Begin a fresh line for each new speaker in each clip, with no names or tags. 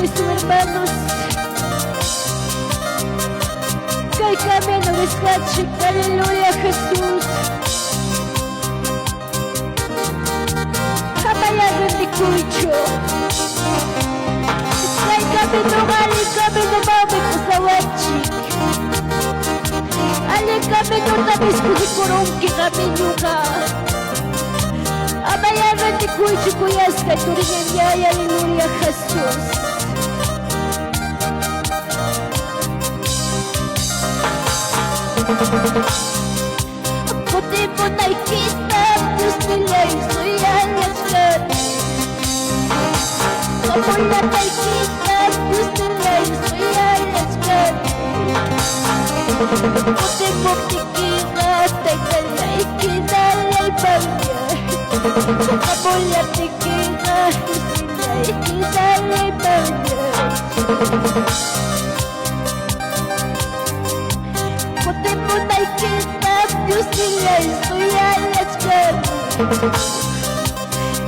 Kutisun, hermanos. Kay camino risqanchik, aleluya, Jesús. Amaya rindikuychu. Kay caminoqa allin caminomanmi pusawanchik. Allin caminotam escogekurunki caminoqa. Amaya rindikuychu, kuyasqay turiñañay, aleluya, Jesús. Kutimunaykitam Diosnillay suyallachkani. Qamullataykitam Diosnillay suyallachkani. Kutimuptikiqa Taytallay quedaraymanña. Qamullaptikiqa Diosnillay quedaraymanña. Kutimunaykitam Diosnillay suyallachkani.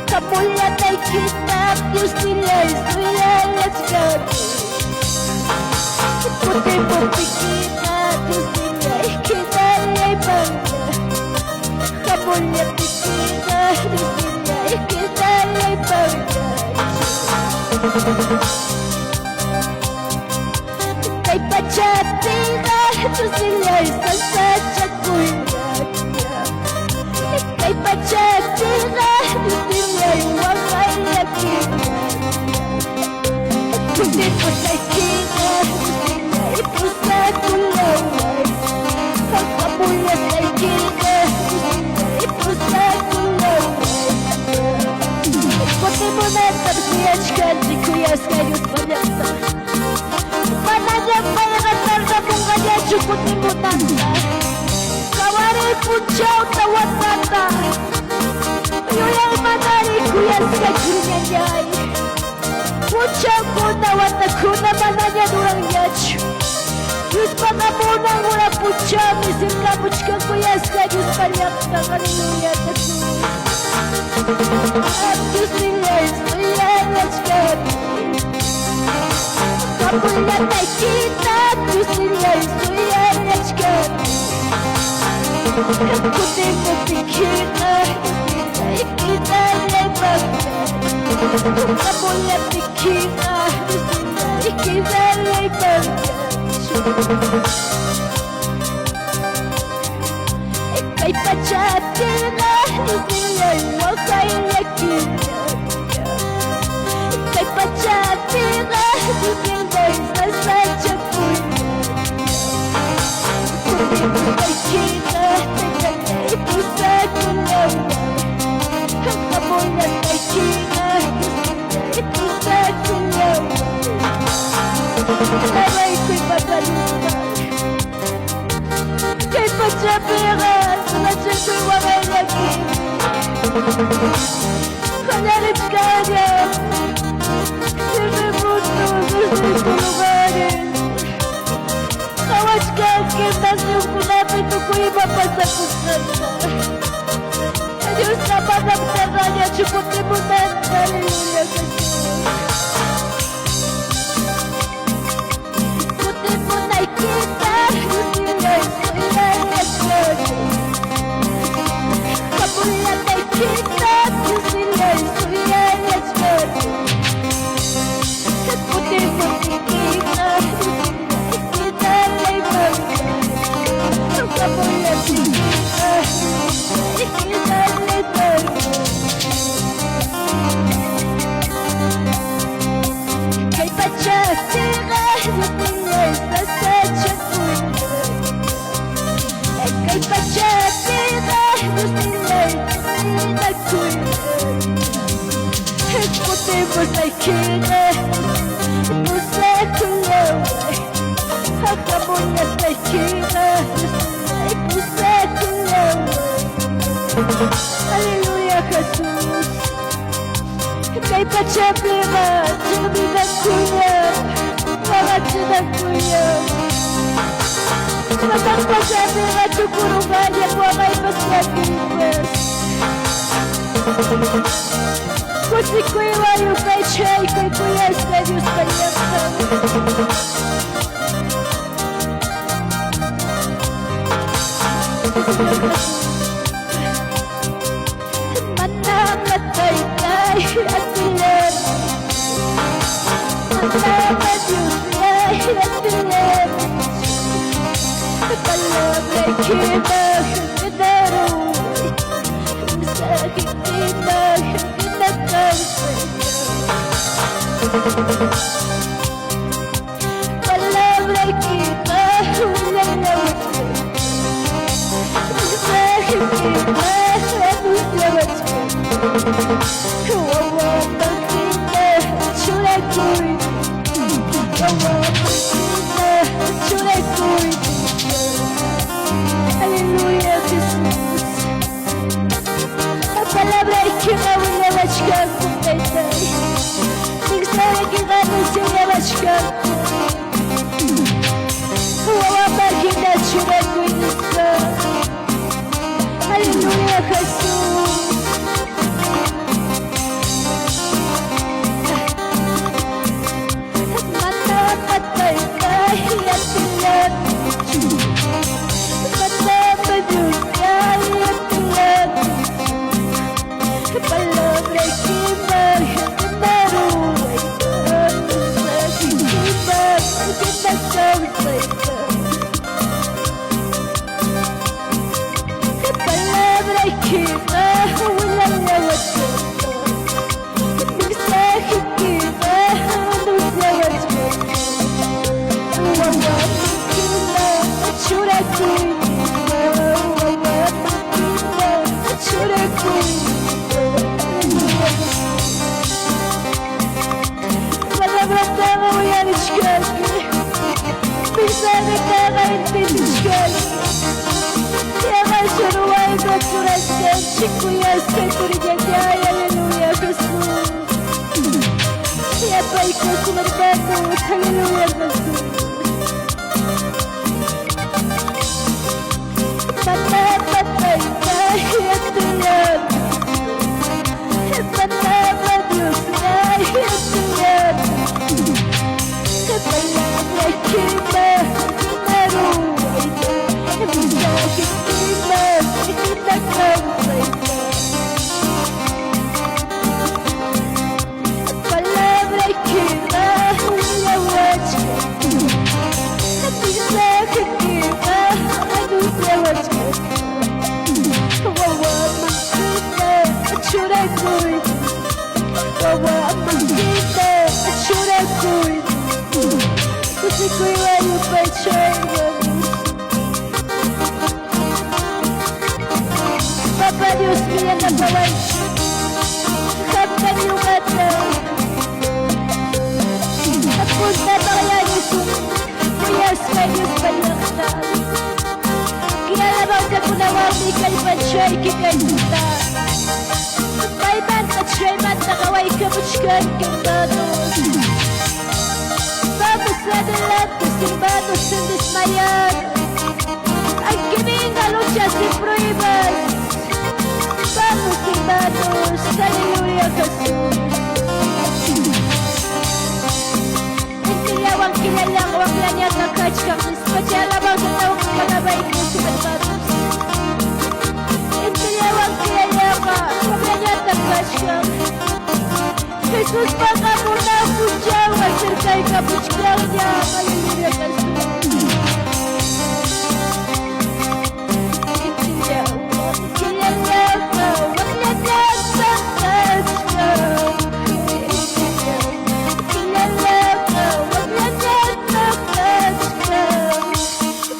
Qamullataykitam Diosnillay suyallachkani. Kutimuptikiqa Diosnillay quedaraymanña. Qamullaptikiqa Diosnillay quedaraymanña. Kay pachapiqa Diosnillay sasachakuyña. Kay pachapiqa Diosnillay waqay llakiña. Kutimunaykiqa Diosnillay pusakullaway. Qamullasqaykiqa Diosnillay pusakullaway. Kutimunantam suyachkanchik, kuyasqay Diospa llaqtan. Manañam payqa tardamunqañachu kutimunanta. Qawariy punchawta watata. Yuyaymanari, kuyasqay churiñañay. Punchawkuna watakuna manaña duranñachu. Diospa hamunan hora punchawmi sirkamuchkan, kuyasqay Diospa llaqtan, aleluya, Jesús. Diosnillay suyallachkani. Qamullataykitam Diosnillay suyallachkani. Kutimuptikiqa Diosnillay quedaraymanña. Qamullaptikiqa Diosnillay quedaraymanña. Kay pachapiqa Diosnillay waqay llakiña. Kay pachapiqa Diosnillay sasachakuyña. Kutimunaykiqa Taytallay pusakullaway. Qamullasqaykiqa Diosnillay pusakullaway. Alawaykuy, Papá Diosman. Kay pachapiqa sasachakuywan waqay llakimi. Qallarichkanñam terremotos distintos lugares. Qawachkankim nacionkunapi tukuy ima pasakusqanta. Diosqa manam tardañachu kutimunanta, aleluya, Jesús. Kutimunaykita Diosnillay suyallachkani. Qamullataykitam Diosnillay suyallachkani. Kutimuptikiqa Diosnillay quedaraymanña. Qamullaptikiqa Diosnillay quedaraymanña. Kay pachapiqa Diosnillay sasachakuyña. Kay pachapiqa Diosnillay ninakuyña. Kutimusqaykiqa pusakullaway. Qamullasqaykiqa Diosnillay pusakullaway. Aleluya, Jesús. Kay pachapiqa chiqninakuñam, waqachinakuñam. Hanaq pachapiqa tukurunqañam waqaypas llakiypas. Kusikuywan yupaychaykuy, kuyasqay Diospa llaqtan. Señor Jesús. Manama Taytay atillan. Manama Diosllay atillan. Palabraykiman hinaruway. Mensajekiman hina kawsayta. Palabraykiqa willallawachkan. Mensajekiqa anunciawachkan. Wawaman hina churakuy. Wawaman hina churakuy. Aleluya, Jesús. Palabraykiqa willawachkanku, Taytay. Mensajekiqa anunciawachkanku. Wawaman hina churakuy nispa. Aleluya, Jesús. Manama Taytay atillan. Manama Diosllay atillan. Palabraykiman hinaruway. Mensajekiman hina kawsayta. Palabraykiqa willallawachkan. Mensajekiqa anunciawachkan. Wawaman hina churakuy. Wawaman hina churakuy. Palabrataqa uyarichkanki. Mensajetaqqa entendichkanki. Yaqa ruwayta churachkanchik kuyasqay turillalláy, aleluya, Jesús. Yapaykusun hermanos, aleluya, Jesús. Manama Taytay atillan. Manama Diosllay atillan. Palabraykiman hinaruway. Mensajekiman hina kawsayta. Palabraykiqa willawachkan. Mensajekiqa anunciawachkan. Wawaman hina churakuy. Wawaman hina churakuy. Kusikuywan yupaychay, hermanos. Papá Dios mío, yanapawaychik. Qamta ñuqata. Punta paqyarisun kuyasqay Diospa llaqtan. Killalabankakunawanmi kallpachayki kayta. Paymanta chaymanta qawaykamuchkanki, hermanos. Vamos adelante, hermanos, sin desmayar. Aunque venga luchas y pruebas. Vamos, hermanos. Aleluya, Jesús. Intillawan killallaqa waqlañata kachkan nispa chay alabanza alabaykusun, hermanos. Intillawan killallaqa waqlañata kachkan. Jesuspa hamunan punchawqa cercaykamuchkanña. Aleluya, Jesús. Intillawan killallaqa waqlañata kachkan. Intillawan killallaqa waqlañata kachkan.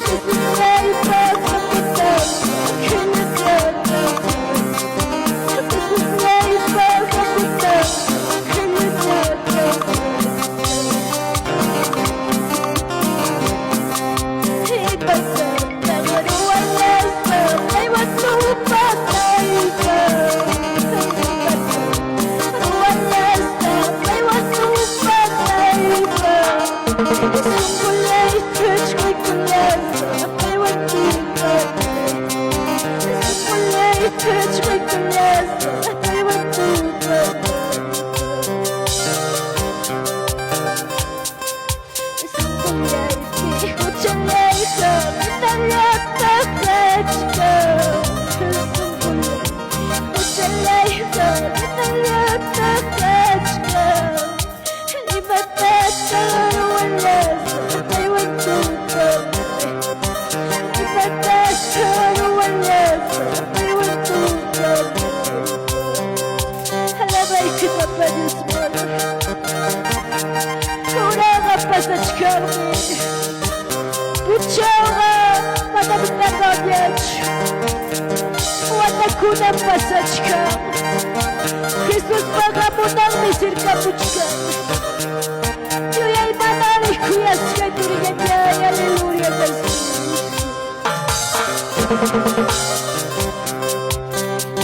Jesuspa hamunan killallaqa Jesuspa hamunan killallaqa. kachkan. Sunqullay huchallayqa hinallataq kachkan. Imatataq ruwallasaq paywan tupaptiy? Imatataq ruwallasaq paywan tupaptiy? Alabayki Papa Dios Uraqa pasachkanmi. Punchawqa manam tardanñachu. Watakunam pasachkan. Jesuspa hamunanmi sirkamuchkan. Yuyaymanani kuyasqay turillañay, aleluya Jesús.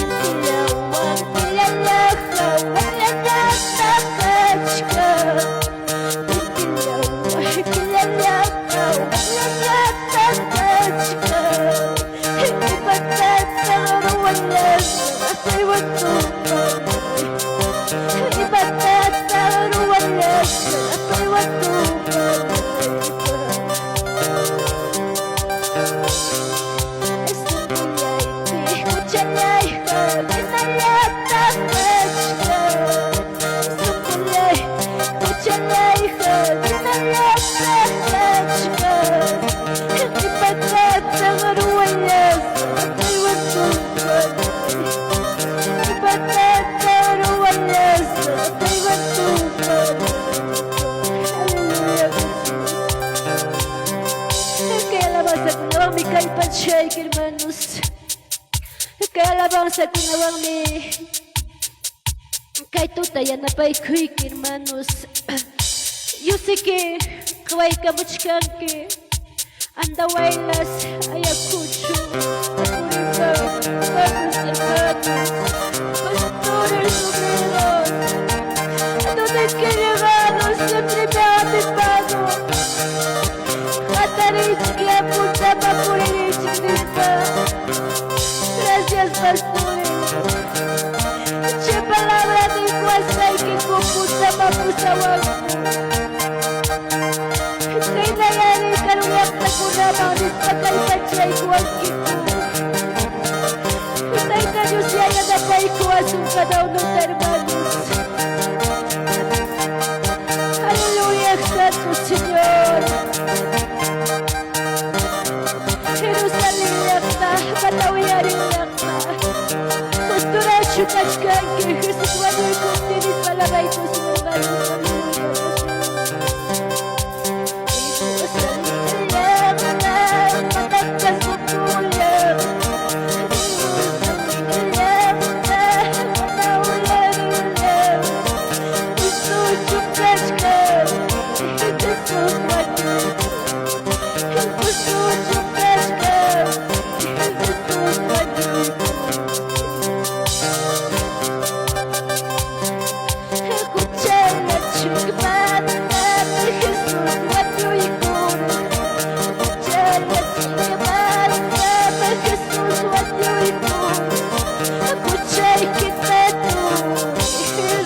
Intillawan killallaqa wakllañataq kachkan. Intillawan killallaqa wakllañataq kachkan. Imatataq ruwallasaq paywan tupaptiy? Imatataq ruwallasaq paywan tupaptiy? Sunqullaypi huchallayqa hinallataq kachkan. Sunqullay huchallayqa hinallataq kachkan. Imatataq ruwallasaq paywan tupaptiy? Imatataq ruwallasaq paywan tupaptiy? Aleluya Jesús. Kay alabanzakunawanmi kallpanchayki, hermanos. Kay alabanzakunawanmi kay tuta yanapaykuyki, hermanos. Yo sé que qawaykamuchkanki Andahuaylas, Ayacucho, Apurímac, vamos, hermanos, pastores obreros, a donde que he llegado siempre me ha animado. Hatariychik apuntama puririychik nispa. Gracias, pastores. Chay palabra niwasqaykiku puntama pusawanku. Kaynayari karu llaqtakunaman rispa kallpachaykuwankiku. Tayta Dios ya yanapaykuwasun cada uno, hermanos. Aleluya, Santo Señor. Jerusalén llaqta, Matawiyarin llaqta. Costurachu kachkanki, Jesús wañuykuptin nispa alabaykusun, hermanos. Aleluya, Jerusalén llaqta, manakasukulla. Jerusalén llaqta, Matawiyarin llaqta. Gustuchu kachkanki, Jesús wañuykuptin. Gustuchu kachkanki, Jesús wañuykuptin. Huchallachikmanta Jesús wañuykurqa. Huchallachikmanta Jesús wañuykurqa. Huchaykita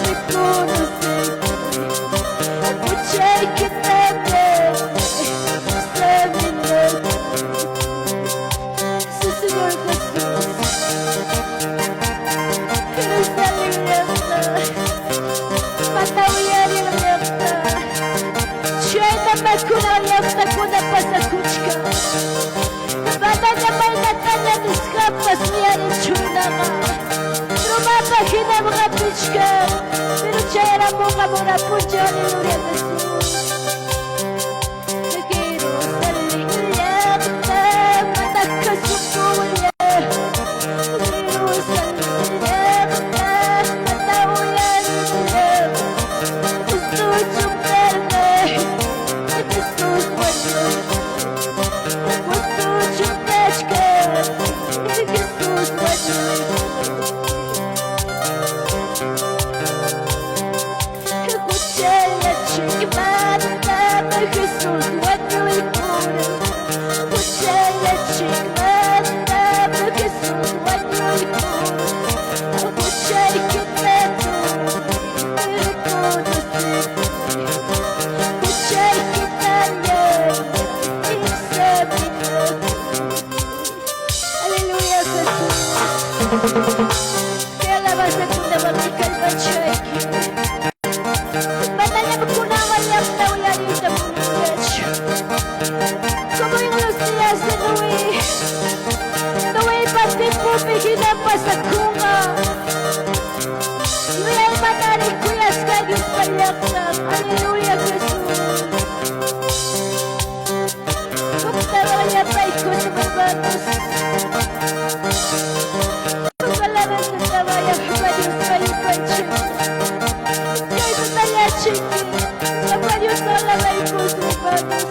reconoce. Huchaykita examina. Sí, Señor Jesús. Jerusalén llaqta. Matawiyarin llaqta. Chayna makuna llaqtakuna pasakuchkan. Manaña maynataña nisqapas uyarichuynaqa. Rumapa hinam hapichkan. Pero chayaramunqa mura punchaw, aleluya Jesús. Jerusalén llaqta mana kasukulla. Jerusalén llaqta mana uyarilla. Gustuchu karqa Jesús wañuykuptin. Gustuchu kachkan Jesús wañuykuptin. Huchallachik Kay alabanzakunawanmi kallpachayki. Manañam kunanqa llaqta uyariyta munanñachu. Como en los días de Noé. Noeypa tiemponpi hinam pasakunqa. Yuyaymanani kuyasqay Diospa llaqtan. Aleluya, Jesús. Huktawan yapaykus, hermanos. Huk alabanzatawaya Jehová Diospa yupaychik. Kayta tallachiki. Jehová Diosta alabaykus, hermanos.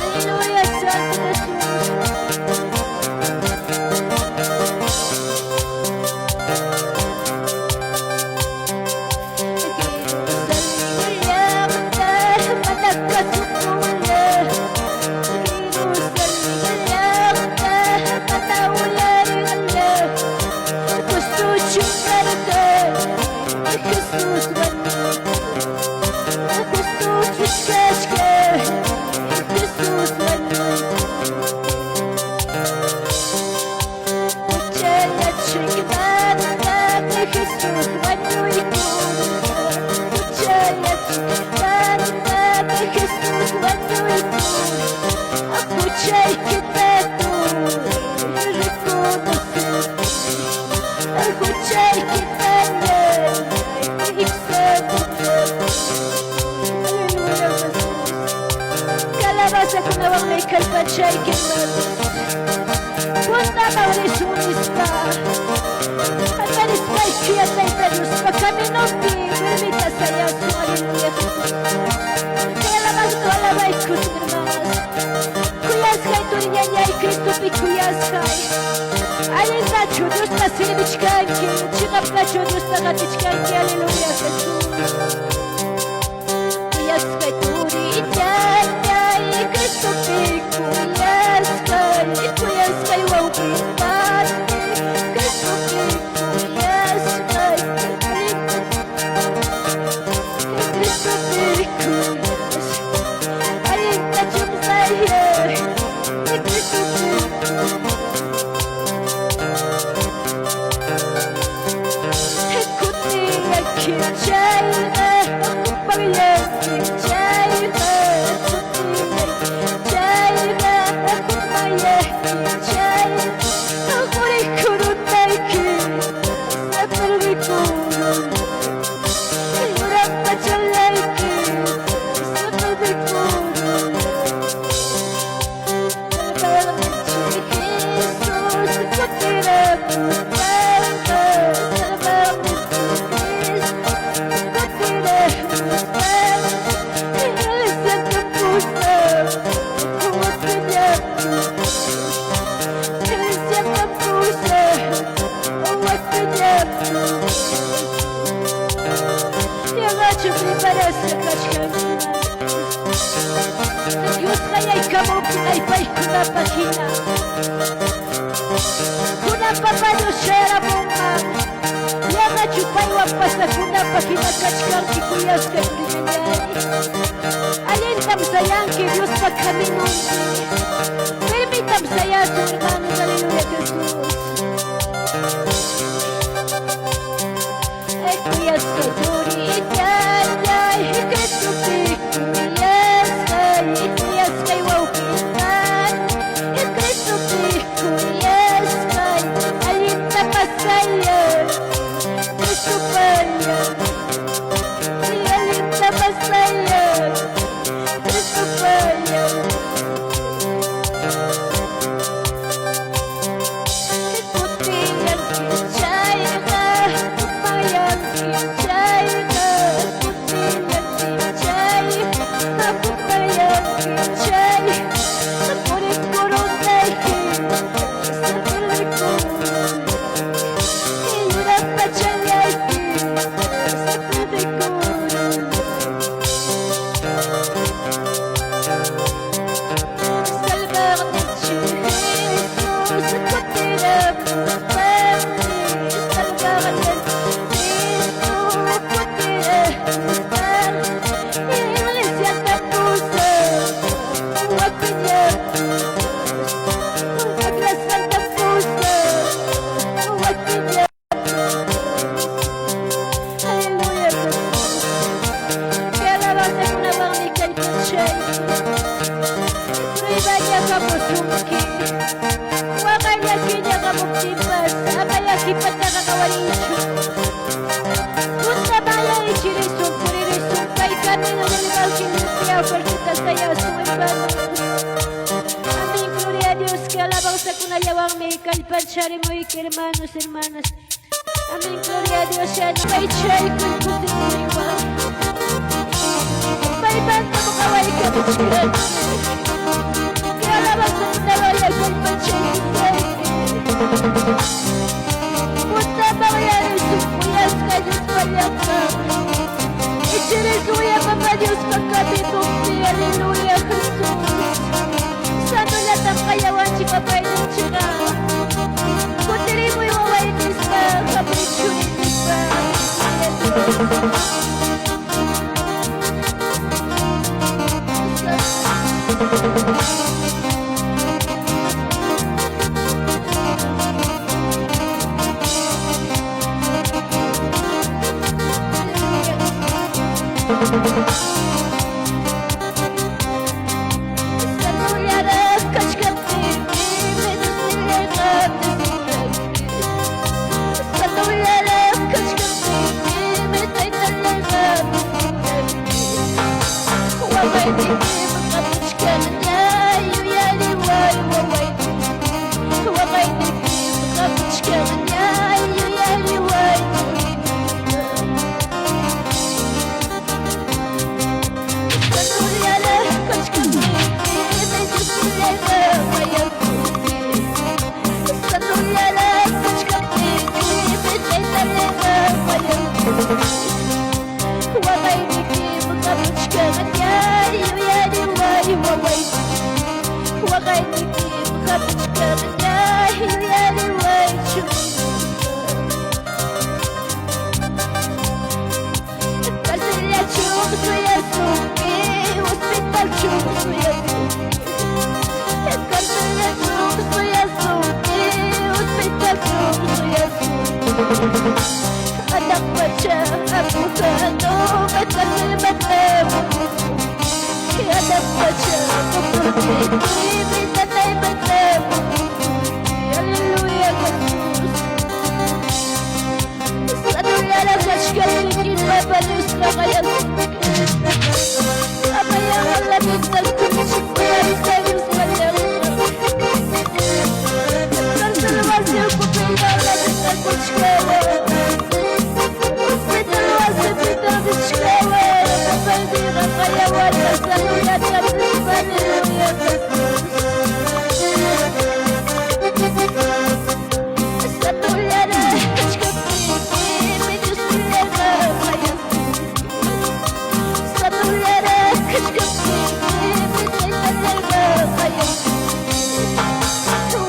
Aleluya, Santo Jesús. Jerusalén llaqta mana kasukulla. Jerusalén llaqta mana uyarilla. Kustuchu karqa Jesús wañuyta. Kustuchu kachka Jesús wañuyta. Huchayachikmanta Jesús wañuykurqa. Huchayachikmanta Jesús wañuykurqa. Huchaykita reconocer. Huchaykita examinar. Aleluya, Jesús. Calabazakunawanmi kallpachayki, hermanos. Puntaman risun nispa. Hatarispayki Tayta Diospa caminonpi firmita sayasun. Aleluya, Jesús. Kay alabanza alabaykus, hermanas. Kuyasqay turiñañay, Cristopi kuyasqay. Allintachu Diosta servichkanki, chiqaptachu Diosta qatichkanki. Aleluya, Jesús. Kuyasqay turiñañay, Cristopi kuyasqay, kuyasqay wawqipani, Cristopi kuyasqay, Cristopi kuyasqay. Allintachum sayay, Cristopi. Kutiyaki chayqa, hukmanyanki chayqa, kutiyaki chayqa, hukmanyanki chayqa, qurikurunayki sapirdikurun, yuraqpa chalayki sapirdikurun. Salvadorninchik Jesus kutiramuspanqa, Salvadorninchik Cristo kutiramuspanqa, iglesiata pusan, wasillapi, iglesiata pusan, wasillapi. Yaqachu preparasqa kachkanki? Dios qayaykamuptin aypaykunapaq hina. Kunan Papá Dios chayaramunman. Yaqachu paywan pasakunapaq hina kachkanki, kuyasqa turiñañay? Allintam sayanki Diospa caminonpi. Firmitam sayasun, hermanos. Aleluya, Jesús. Ay, kuyasqa turiñañay, Cristopi kuyasqay, kuyasqay wawqipani, Cristopi kuyasqay, allinta pasayay, Cristo paya. Allinta pasayay, Cristo paya. Waqay llakiña qamuptinpas amaya qipataqa qawariychu. Puntamaya ichirisun, puririsun, kay camino del evangelio ofertita sayasun, hermanos. Amén, gloria a Dios, que alabanzakunallawanmi kallpancharimuyki, hermanos, hermanas. Amén, gloria a Dios, ya no paychaykuy kusikuywan. Paymanta muqawaykamuchkani. Que alabanzakunawaya kallpanchaykuchkayki. Puntaman uyarisun, kuyasqa Diospa llaqtan. Ichirisun Papá Diospa caminonpi, aleluya, Jesús. Santollatam qayawanchik papayninchikqa. Kutirimuy waway nispa, hamuy churi nispa. Amén, gloria a Dios. Sanullaraq kachkaptiymi Diosnillayqa bendecirqanki. Sanullaraq kachkaptiymi Taytallayqa bendecirqanki. Wawaynikim qamuchkanña yuyariway wawayni. Wawaynikim qamuchkanña yuyariway churiynispa. Sanullaraq kachkaptiymi Diosnillayqa mayakunki. Sanullaraq kachkaptiymi Taytallayqa mayakunki. Waqaynikim qamuchkanña yuyariway wawayni. Waqaynikim qamuchkanña yuyariway churiynispa. Karcellachum suyasunki, hospitalchum suyasunki. Karcellachum suyasunki, hospitalchum suyasunki. Anak pacha abogado, may karcel matamusunki. Anak pacha doktorniki, may nanay matamusunki. Aleluya, Jesús. Sanullaraq kachkaptiyki Papa Diosqa qayasunki. Amaya lamentarkuychu kuyasqa Diospa llaqtan. Cárcel wasi ukupiyqa lamentarkuchkawan. Hospital wasipitaq nichkawan. Papayniqa qayawarqa sanullata nispa, aleluya, Jesús. Sanullaraq kachkaptiyki Diosnillayqa qayasunki. Sanullaraq kachkaptiyki Taytallayqa qayasunki.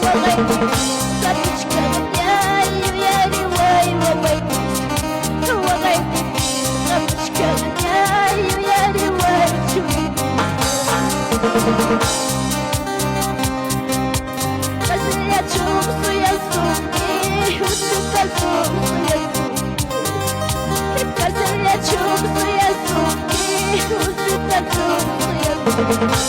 Waqaynikim qamuchkanña yuyariway wawayni. Waqaynikim qamuchkanña yuyariway churiynispa. Karcellachum suyasunki, hospitalchum suyasunki. Karcellachum suyasunki, hospitalchum suyasunki.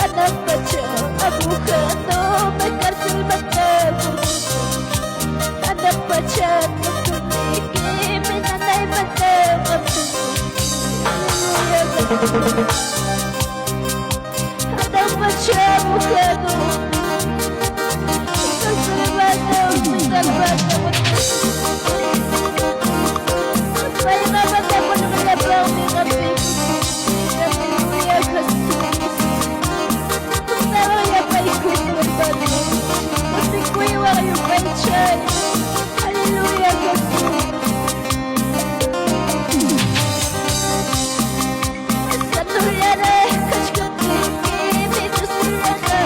Anak pacha abogado, may cárcel matamusunki. Anak pacha doktorniki, may nanay matamusunki. Aleluya, Jesús. Anak pacha abogado, cárcel bata, hospital bata, Payqa matamunqallapaqmi qapiykusunki. Aleluya, Jesús. Yapaykuy, hermanos. Kusikuywan yupaychay. Aleluya, Jesús. Sanullaraq kachkaptiyki Diosnillayqa.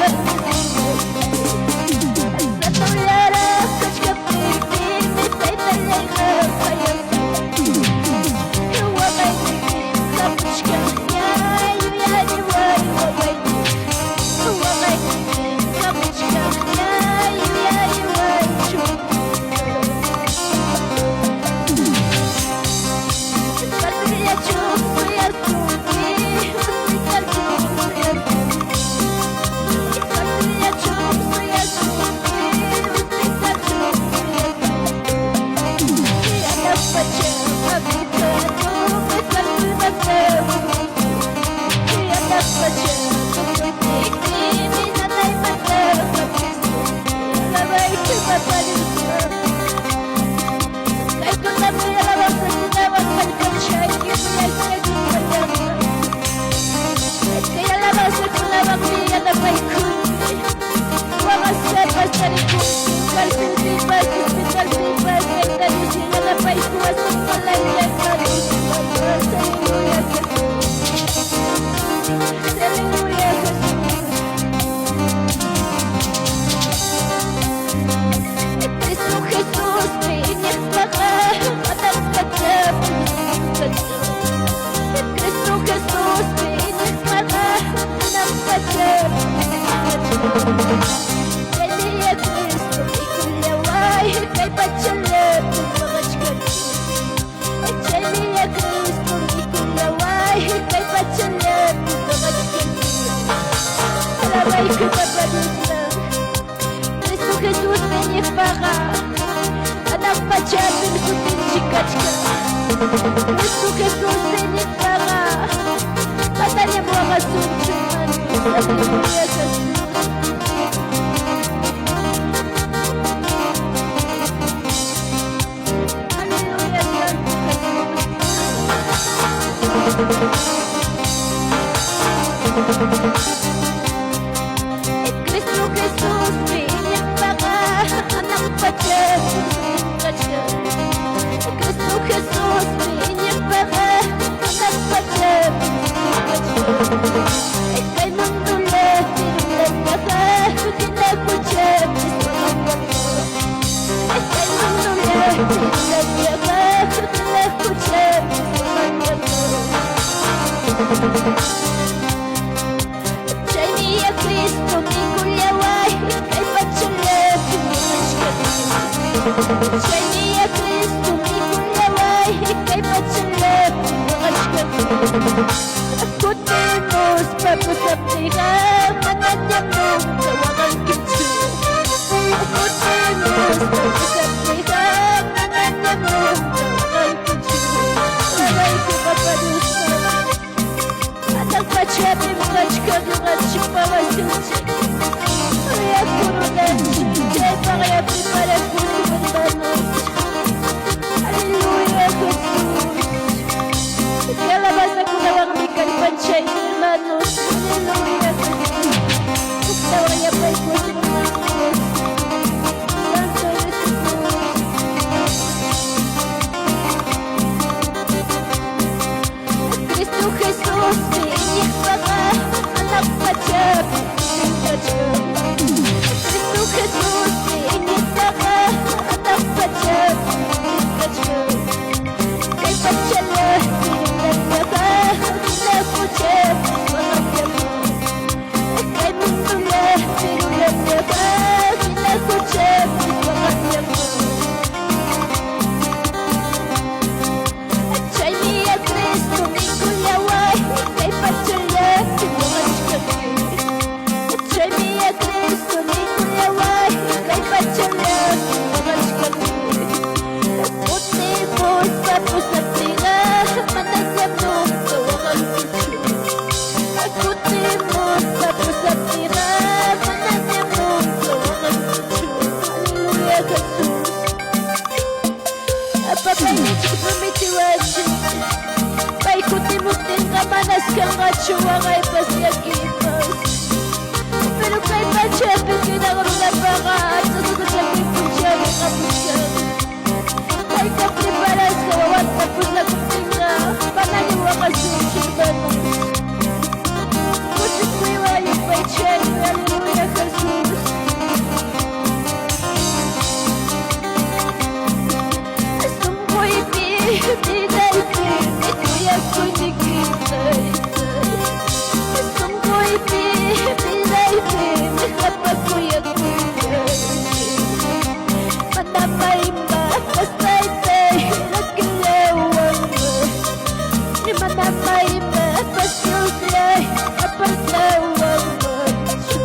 Jesús iñiqpaqa hanaq pachapim sutinchik kachkan. Cristo Jesús iñiqpaqa manañam waqasunchu, hermanos. Aleluya, Jesús. Aleluya, Santo Jesús. Cristo Jesús iñiqpaqa hanaq pachapi kachkan. Cristo Jesús iñiqpaqa hanaq pachapi kachkan. Kay mundullapi runataqa hina huchapis waqanqaku. Kay mundullapi runataqa hina huchapis waqanqaku. Chaymi ya Cristo nikullaway kay pachallapi munachkani. Chaymi ya Cristo nikullaway kay pachallapi waqachkani. Kutimuspa pusaptiqa manañam nunca waqankichu. Kutimuspa pusaptiqa manañam nunca waqankichu. Waqayku Papa Diospa. Hanaq pachapim kachkan ñuqanchikpa wasinchik. Yakurunanchik chaypaq ya preparakusun, hermanos. Aleluya, Jesús. Que alabanzakunawanmi kallpanchayku, hermanos. Aleluya, Jesús. Huktawan yapaykusun, hermanos. Santo eres Jesús. Cristo Jesús iñiqpaqa hanaq pachapi kachkan. Cristo Jesús iñiqpaqa hanaq pachapi kachkan. Kay pachallapi runataqa hina huchapis waqanqaku. Kay mundullapi runataqa hina huchapis waqanqaku. Chaymi ya Cristo nikullaway kay pachallapi waqachkani. Chaymi ya Cristo nikullaway kay pachallapi waqachkani. Kutimuspa pusaptiqa manañam nunca waqankichu. Kutimuspa pusaptiqa manañam nunca waqankichu. Aleluya, Jesús. Papayninchik prometiwanchik pay kutimuptinqa manas kanqachu waqaypas llakiypas. Pero kay pachapi quedaq runapaqa ancha sasachakuy punchawmi qamuchkan. Tayta preparasqa wawanta pusakuptinqa manañam waqasunchu, hermanos. Kusikuywan yupaychayku, aleluya, Jesús. Sunquypi, vidaypi, kuyakuyniki taytay. Sunquypi, vidaypi, qapakuyakuyki. Mana imapas taytay rakillawanqa. Mana imapas Diosllay apartawanqachu.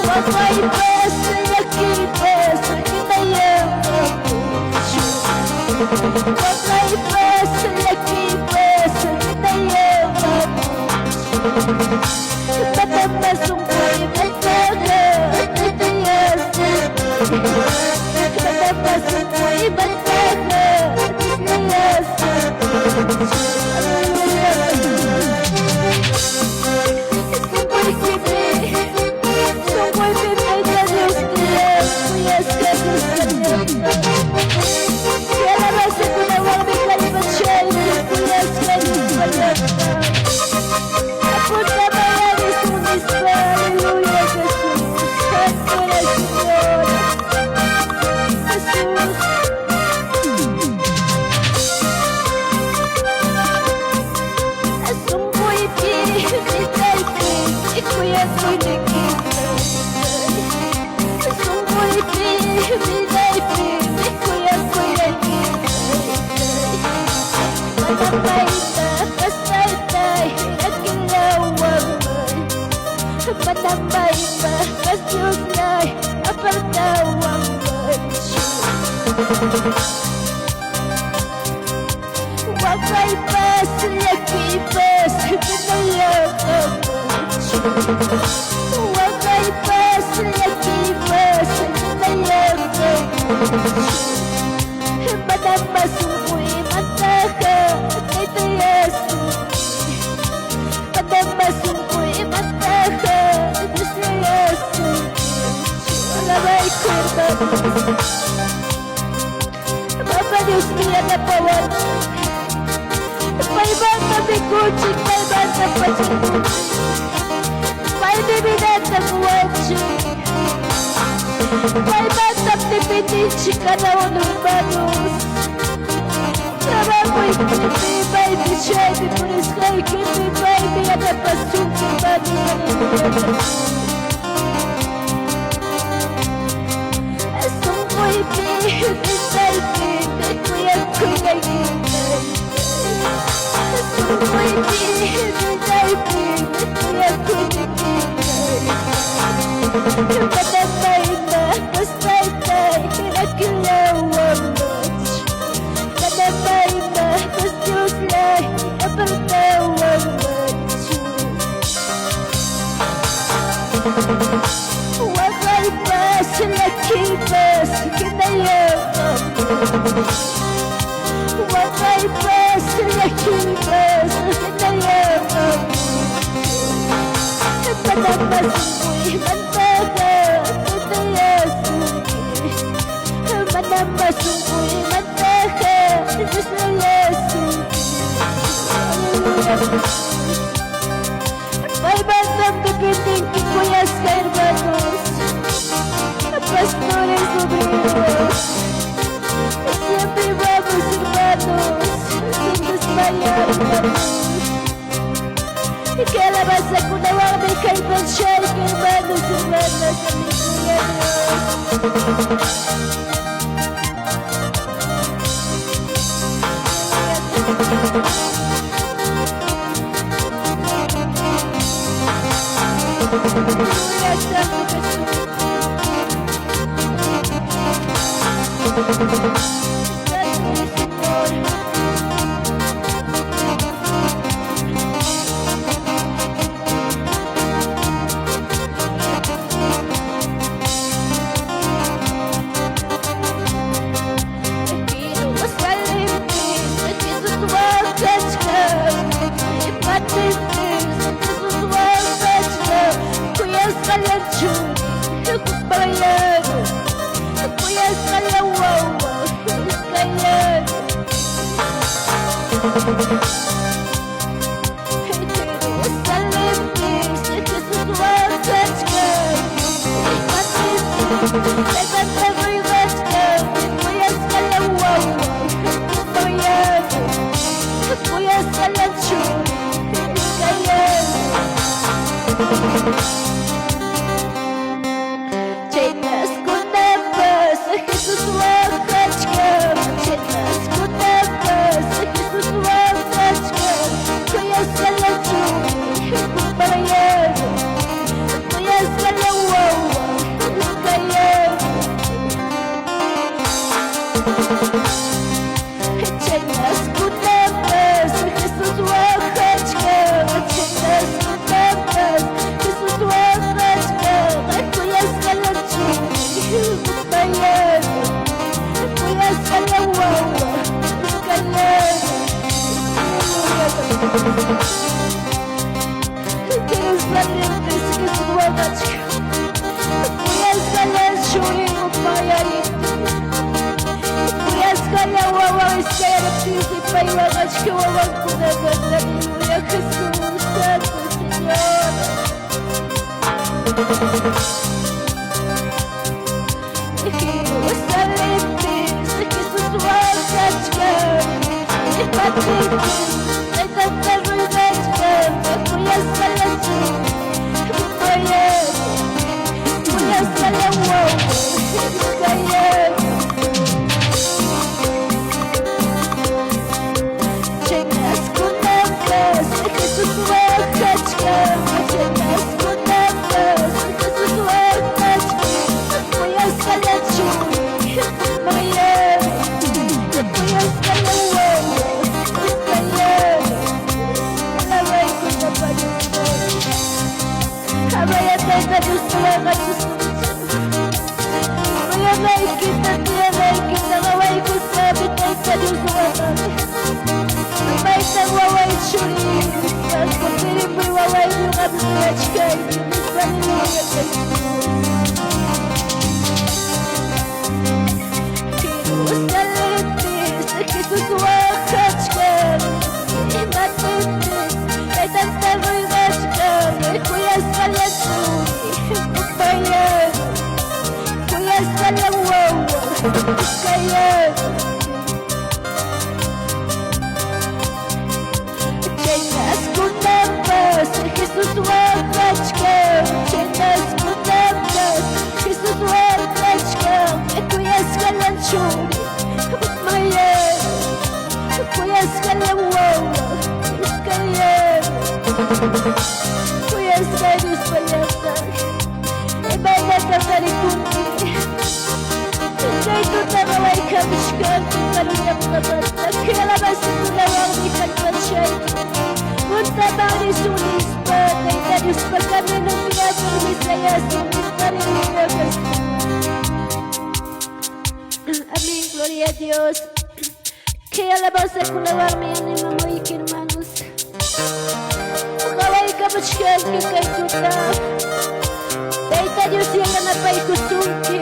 Waqaypas llakiypas hinayanqakuchu. Waqaypas llakiypas hinayanqakuchu. Manama sunquy mantaqa Manama sunquy mantaqa Aleluya, Jesús. Sunquykipi, sunquypi Tayta Dios tiyan, kuyasqa Dios kallanta. Que alabanzakunawanmi kallpachayku, kuyasqa Dios kallanta. Apunta nispa, aleluya, Jesús. Santo eres, Señor. Jesús. Sunquypi, vidaypi, kuyakuyniki taytay. Sunquypi, vidaypi, kuyakuyniki taytay. Mana imapas taytay rakillawanmay. Manam maymanpas Diosllay apartawanmanchu. Waqaypas llakiypas manayá kanmanchu. Waqaypas llakiypas manayá kanmanchu. Manam sunquymantaqa Taytay asunki. Manam sunquymantaqa Diosllay asunkichu. Alabayku, hermanos. Papa Diosmi yanapawanchik. Paymanta mikunchik, paymanta pachakunchik. Paymi vidata quwanchik. Paymantam dependinchik cada uno, hermanos. Trabajoykipi, maypi chaypi purisqaykipi paymi yanapasunki, hermanos. Aleluya. Sunquypi, piensaypi, kuyakuynayki. Sunquypi, piensaypi, kuyakuynayki. Manam maymanpas Taytay rakillawanmanchu. Manam maymanpas Diosllay apartawanmanchu. Waqaypas llakiypas hinayá kanmanchu. Waqaypas llakiypas hinayá kanmanchu. Manam sunquymantaqa Taytay asunki. Manam sunquymantaqa Diosllay asunki. Aleluya. Paymantam dependinki, kuyasqa hermanos, pastores, obreros. Siempre vamos, hermanos, sin desmayar, hermanos. Que alabanzakunawanmi kallpanchayki, hermanos, hermanas. Aleluya, Dios. Aleluya, Santo Jesús. Santo Señor. Jerusalempi Jesus waqachkan. Imapipis Jesus waqachkan. Kuyasqallan churi kumpayan. Kuyasqallan wawa iskayan. Jerusalempi Jesus waqachkan. Imapipis Taytanta ruygachkan. Kuyasqallan wawa kumpayan. Kuyasqallan churi iskayan. Chaynaskunapas Jesus waqachkan. Chaynaskunapas Jesus waqachkan. Kuyasqallan churi kumpayan. Kuyasqallan wawa iskayan. Chaynaskunapas Jesus waqachkan. Chaynaskunapas Jesus waqachkan. Kuyasqallan churi kumpayan. Kuyasqallan wawa iskayan. Aleluya. Jerusalempi Jesus waqachkan. Kuyasqallan churi kumpayariptin. Kuyasqallan wawa iskayariptinsi pay waqachkan wawankunamanta. Aleluya, Jesús, Santo Señor. Jerusalempi Jesus waqachkan. Imapipis Taytanta ruygachkan. Kuyasqallan churi kumpayan. Kuyasqallan wawa iskayan. Chaynaskunapas Jesus waqachkan. Chaynaskunapas Amaya Tayta Diospa waqakusunchu. Muyanaykita, tiyanaykita qawaykuspami Tayta Dios waqan. Maytan waway churiy nispa, kutirimuy waway ñuqam suyachkayki nispa nimuwan Tayta Dios. Jerusalenpis Jesus waqachkan, imapipis Taytanta ruygachkan, kuyasqallan churi, upallan, kuyasqallan wawa, iskayan. Chaynas kunanpas Jesus waqachkan, chaynas kunanpas Jesus waqachkan, kuyasqallan churi, upallan, kuyasqallan wawa, iskayan. Kuyasqay Diospa llaqtan, imaynataq tarikunki? Chay tutaqa waykamuchkanki karu llaqtamanta, kay alabanzakunawanmi kallpachayki. Puntaman risun nispa, Tayta Diospa caminonpi firme sayasun nispa rimuchkaspa. Amén, gloria a Dios. Kay alabanzakunawanmi animamuyki, hermanos. Qawaykamuchkanki kay tuta. Tayta Dios yanapaykusunki.